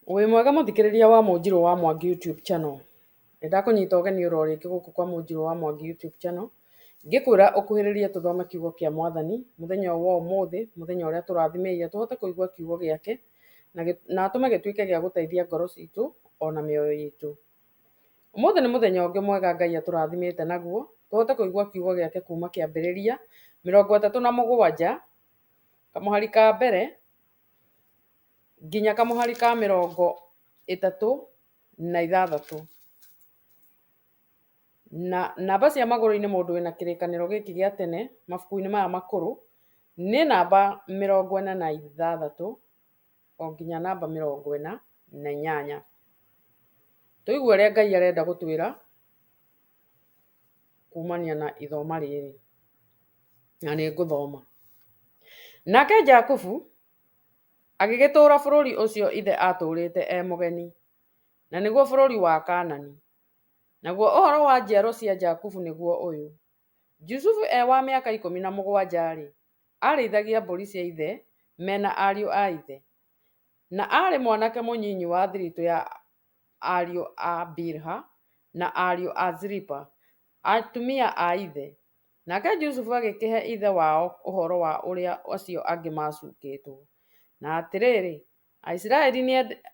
Wĩ mwega mũthikĩrĩria wa Mũnjirũ wa Mwangi YouTube channel. Nĩ ndakũnyita ũgeni oro rĩngĩ gũkũ kwa Mũnjirũ wa Mwangi YouTube channel, ngĩkwĩra ũkuhĩrĩrie tũthome kiugo kĩa Mwathani mũthenya ũyũ wa ũmũthĩ, mũthenya ũrĩa tũrathimĩire tũhote kũigua kiugo gĩake na atũme gĩtuĩke gĩa gũteithia ngoro citũ ona mĩoyo itũ. Ũmũthĩ nĩ mũthenya ũngĩ mwega Ngai atũrathimĩte naguo, tũhote kũigua kiugo gĩake kuma kĩambĩrĩria 37 kamũhari ka mbere nginya kamũhari ka 36. Na namba cia magũrũ-inĩ mũndũ wĩna kĩrĩkanĩro gĩkĩ gĩa tene mabuku-inĩ maya makũrũ nĩ namba 46 o nginya namba 48. Tũigue ũrĩa Ngai arenda gũtwĩra kumania na ithoma rĩrĩ, na nĩ ngũthoma. Nake Jakubu agĩgĩtũũra bũrũri ũcio ithe aatũũrĩte e mũgeni, na nĩguo bũrũri wa Kaanani. Naguo ũhoro wa njiaro cia Jakubu nĩguo ũyũ: Jusufu e wa mĩaka 17-rĩ, aarĩithagia mbũri cia ithe me na ariũ a ithe. Na aarĩ mwanake mũnyinyi wa thiritũ ya ariũ a Bilha na ariũ a Zilipa, atumia a ithe. Nake Jusufu agĩkĩhe ithe wao ũhoro wa ũrĩa acio angĩ maacukĩtwo. Na atĩrĩrĩ,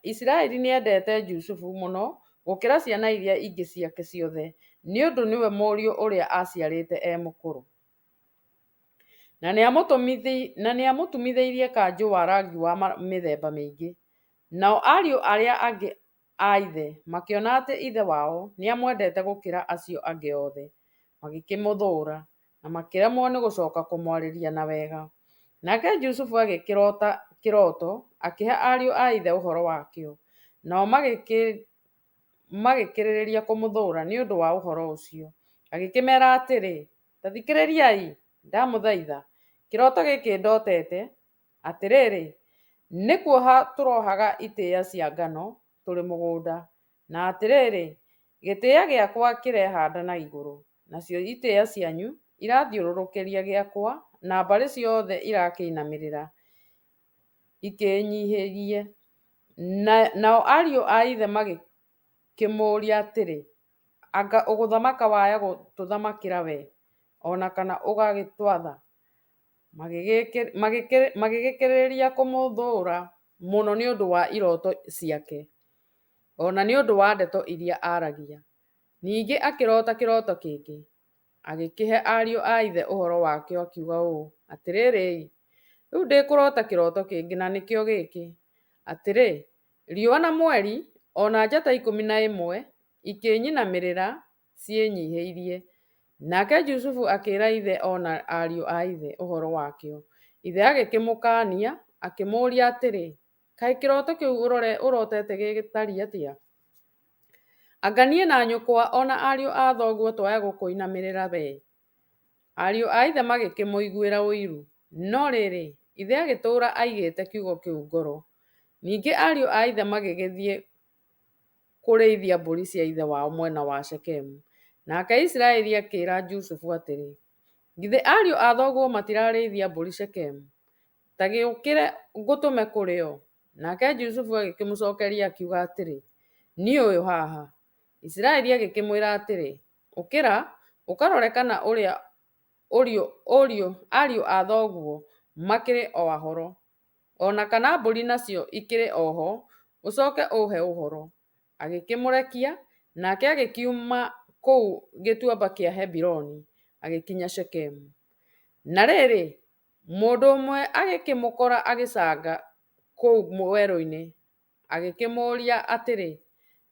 Isiraeli nĩendete Jusufu mũno gũkĩra ciana iria ingĩ ciake ciothe, nĩ ũndũ nĩwe mũriũ ũrĩa aaciarĩte e mũkũrũ. Na nĩaamũtumithĩirie kanjũ wa rangi wa mĩthemba mĩingĩ. Nao ariũ arĩa angĩ a ithe makĩona atĩ ithe wao nĩamwendete gũkĩra acio angĩ othe, magĩkĩmũthũũra, na makĩremwo nĩ gũcoka kũmwarĩria na wega. Nake Jusufu agĩkĩrota kĩroto, akĩhe ariũ a ithe ũhoro wakĩo, nao magĩkĩrĩrĩria kũmũthũũra nĩ ũndũ wa ũhoro ũcio. Agĩkĩmera atĩrĩ, Ta thikĩrĩriai, ndamũthaitha, kĩroto gĩkĩ ndotete. Atĩrĩrĩ, nĩ kuoha tũrohaga itĩa cia ngano tũrĩ mũgũnda, na atĩrĩrĩ, gĩtĩa gĩakwa kĩrehanda na igũrũ, nacio itĩa cianyu irathiũrũrũkĩria gĩakwa, na mbarĩ ciothe irakĩinamĩrĩra ikĩĩnyiihĩrie. Nao ariũ a ithe magĩkĩmũũria atĩrĩ, Anga ũgũthamaka waya gũtũthamakĩra wee, o na kana ũgagĩtwatha? Magĩgĩkĩrĩrĩria kũmũthũũra mũno nĩ ũndũ wa iroto ciake, o na nĩ ũndũ wa ndeto iria aaragia. Ningĩ akĩrota kĩroto kĩngĩ, agĩkĩhe ariũ a ithe ũhoro wakĩo, akiuga ũũ, Atĩrĩrĩ-i, rĩu ndĩ kũrota kĩroto kĩngĩ, na nĩkĩo gĩkĩ, atĩrĩ, riũa na mweri, o na njata 11 ikĩnyinamĩrĩra ciĩnyiihĩirie. Nake Jusufu akĩĩra ithe o na ariũ a ithe ũhoro wakĩo. Ithe agĩkĩmũkaania, akĩmũũria atĩrĩ, Kaĩ kĩroto kĩu ũrotete gĩgĩtariĩ atĩa? Anga niĩ na nyũkwa o na ariũ a thoguo twaya gũkũinamĩrĩra wee? Ariũ a ithe magĩkĩmũiguĩra ũiru, no rĩrĩ, ithe agĩtũũra aigĩte kiugo kĩu ngoro. Ningĩ ariũ a ithe magĩgĩthiĩ kũrĩithia mbũri cia ithe wao mwena wa Shekemu. Nake Isiraeli akĩĩra Jusufu atĩrĩ, Githĩ ariũ a thoguo matirarĩithia mbũri Shekemu? Ta gĩũkĩre ngũtũme kũrĩ o. Nake Jusufu agĩkĩmũcokeria akiuga atĩrĩ, Niĩ ũyũ haha. Isiraeli agĩkĩmwĩra atĩrĩ, Ũkĩra, ũkarore kana ũrĩa ariũ a thoguo makĩrĩ o ahoro, o na kana mbũri nacio ikĩrĩ o ho, ũcoke ũ'he ũhoro. Agĩkĩmũrekia, nake agĩkiuma kũu gĩtuamba kĩa Hebironi, agĩkinya Shekemu. Na rĩrĩ, mũndũ ũmwe agĩkĩmũkora agĩcanga kũu werũ-inĩ, agĩkĩmũũria atĩrĩ,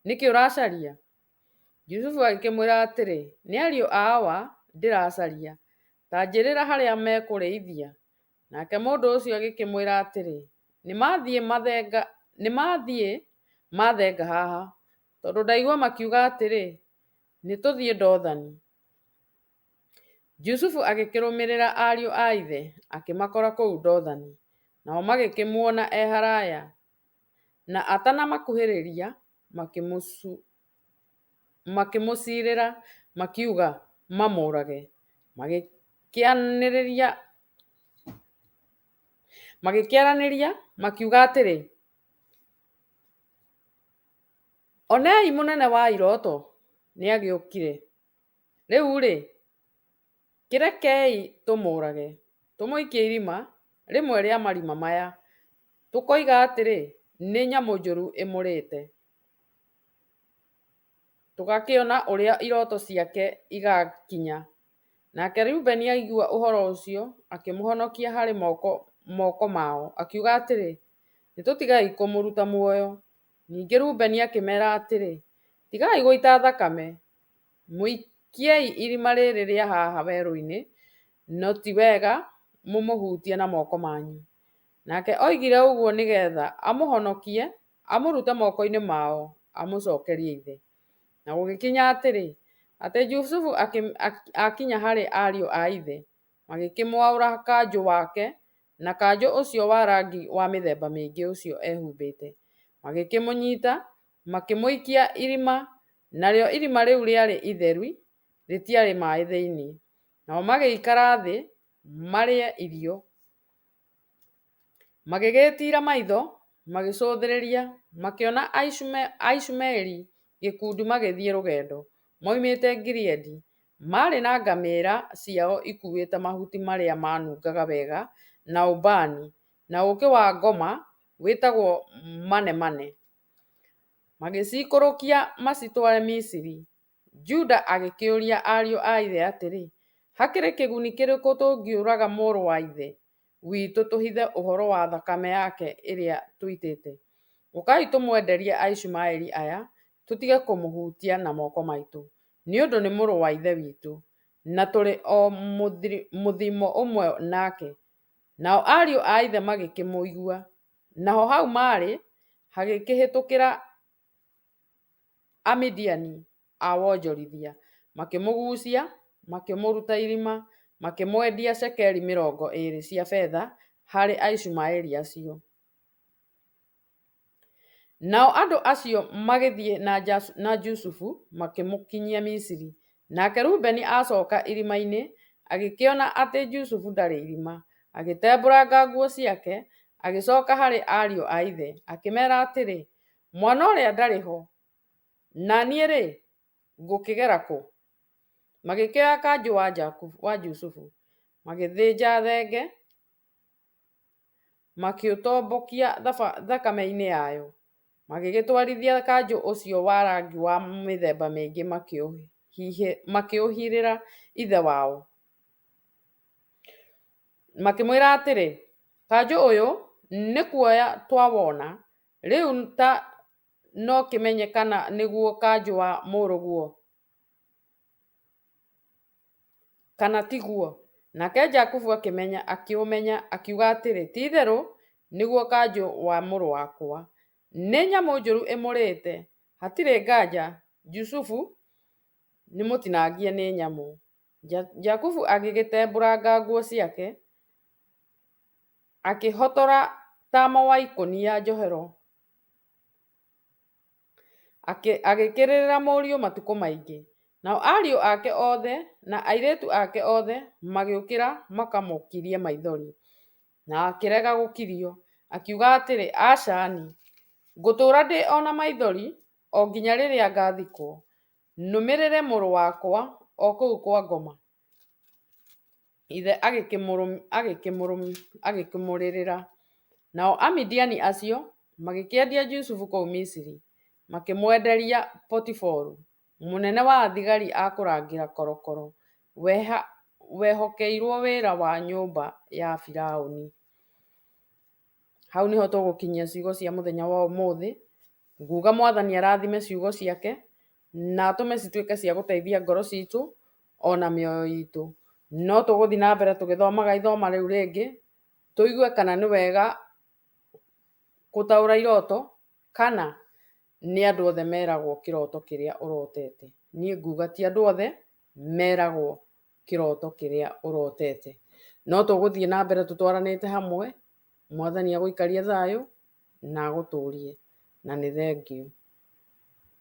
Nĩ kĩ ũracaria? Jusufu agĩkĩmwĩra atĩrĩ, Nĩ ariũ a awa ndĩracaria, ta njĩrĩra harĩa mekũrĩithia. Nake mũndũ ũcio agĩkĩmwĩra atĩrĩ, Nĩmathiĩ mathenga haha, tondũ ndaigua makiuga atĩrĩ, Nĩtũthiĩ Dothani. Jusufu agĩkĩrũmĩrĩra ariũ a ithe, akĩmakora kũu Dothani. Nao magĩkĩmuona e haraya, na atanamakuhĩrĩria, makĩmũciirĩra, makiuga mamũũrage. Magĩkĩaranĩria, makiuga atĩrĩ, Onei mũnene wa iroto nĩagĩũkire, rĩu-rĩ, kĩrekei tũmũũrage, tũmũikie irima rĩmwe rĩa marima maya, tũkoiga atĩrĩ, Nĩ nyamũ njũru ĩmũrĩte, tũgakĩona ũrĩa iroto ciake igakinya. Nake Reubeni aaigua ũhoro ũcio, akĩmũhonokia harĩ moko mao, akiuga atĩrĩ, Nĩtũtigei kũmũruta muoyo. Ningĩ Rubeni akĩmeera atĩrĩ, Tigai gũita thakame, mũikiei irima rĩrĩ rĩa haha werũ-inĩ, no ti wega mũmũhutie na moko manyu. Nake oigire ũguo nĩ getha amũhonokie amũrute moko-inĩ mao amũcokerie ithe. Na gũgĩkinya atĩrĩ, atĩ Jusufu aakinya harĩ ariũ a ithe, magĩkĩmwaũra kanjũ wake, na kanjũ ũcio wa rangi wa mĩthemba mĩingĩ ũcio ehumbĩte, magĩkĩmũnyita, makĩmũikia irima, narĩo irima rĩu rĩarĩ itheri, rĩtiarĩ maĩ thĩinĩ. Nao magĩikara thĩ marĩe irio. Magĩgĩtiira maitho, magĩcũthĩrĩria, makĩona Aishumaeli gĩkundi magĩthiĩ rũgendo, moimĩte Gileadi, marĩ na ngamĩĩra ciao ikuuĩte mahuti marĩa manungaga wega na ũbani, na ũũkĩ wa ngoma wĩtagwo manemane, magĩciikũrũkia macitware Misiri. Juda agĩkĩũria ariũ a ithe atĩrĩ, Hakĩrĩ kĩguni kĩrĩkũ tũngĩũraga mũrũ wa ithe witũ tũhithe ũhoro wa thakame yake ĩrĩa tũitĩte? Ũkai tũmwenderie Aishumaeli aya, tũtige kũmũhutia na moko maitũ, nĩ ũndũ nĩ mũrũ wa ithe witũ, na tũrĩ o mũthimo ũmwe nake. Nao ariũ a ithe magĩkĩmũigua. Naho hau maarĩ hagĩkĩhĩtũkĩra Amidiani a wonjorithia, makĩmũgucia, makĩmũruta irima, makĩmwendia cekeri 20 cia betha harĩ Aishumaeli acio. Nao andũ acio magĩthiĩ na Jusufu, makĩmũkinyia Misiri. Nake Rubeni aacoka irima-inĩ, agĩkĩona atĩ Jusufu ndarĩ irima, agĩtembũranga nguo ciake, agĩcoka harĩ ariũ a ithe, akĩmera atĩrĩ, Mwana ũrĩa ndarĩ ho, na niĩ-rĩ, ngũkĩgera kũ? Magĩkĩoya kanjũ wa Jusufu, magĩthĩnja thenge, makĩũtombokia thakame-inĩ yayo, magĩgĩtwarithia kanjũ ũcio wa rangi wa mĩthemba mĩingĩ makĩũhirĩra ithe wao. Makĩmwĩra atĩrĩ, Kanjũ ũyũ nĩ kuoya twawona, rĩu ta no kĩmenye kana nĩguo kanjũ wa mũrũguo, kana tiguo. Nake Jakubu akĩũmenya, akiuga atĩrĩ, Ti-itherũ nĩguo kanjũ wa mũrũ wakwa. Nĩ nyamũ njũru ĩmũrĩĩte, hatirĩ nganja Jusufu nĩmũtinangie nĩ nyamũ. Jakubu agĩgĩtembũranga nguo ciake, akĩhotora taama wa ikũnia njohero, agĩkĩrĩrĩra mũriũ matukũ maingĩ. Nao ariũ ake othe na airĩtu ake othe magĩũkĩra makamũkirie maithori, na akĩrega gũkirio, akiuga atĩrĩ, Aca-ni, ngũtũũra ndĩ o na maithori o nginya rĩrĩa ngathikwo, nũmĩrĩre mũrũ wakwa o kũu kwa ngoma. Ithe agĩkĩmũrĩrĩra. Nao Amidiani acio magĩkĩendia Jusufu kũu Misiri, makĩmwenderia Potifaru, mũnene wa athigari a kũrangĩra korokoro, wehokeirũo wĩra wa nyũmba ya Firaũni. Hau nĩho tũgũkinyia ciugo cia mũthenya wa ũmũthĩ. Nguga Mwathani arathime ciugo ciake na atũme cituĩke cia gũteithia ngoro citũ ona mĩoyo itũ. No tũgũthiĩ na mbere tũgĩthomaga ithoma rĩu rĩngĩ, tũigue kana nĩ wega gũtaũra iroto kana nĩ andũ othe meragwo kĩroto kĩrĩa ũrotete. Niĩ nguga ti andũ othe meragwo kĩroto kĩrĩa ũrotete. No tũgũthiĩ na mbere tũtwaranĩte hamwe, Mwathani agũikarie thayũ na agũtũrie, na nĩ thengiũ.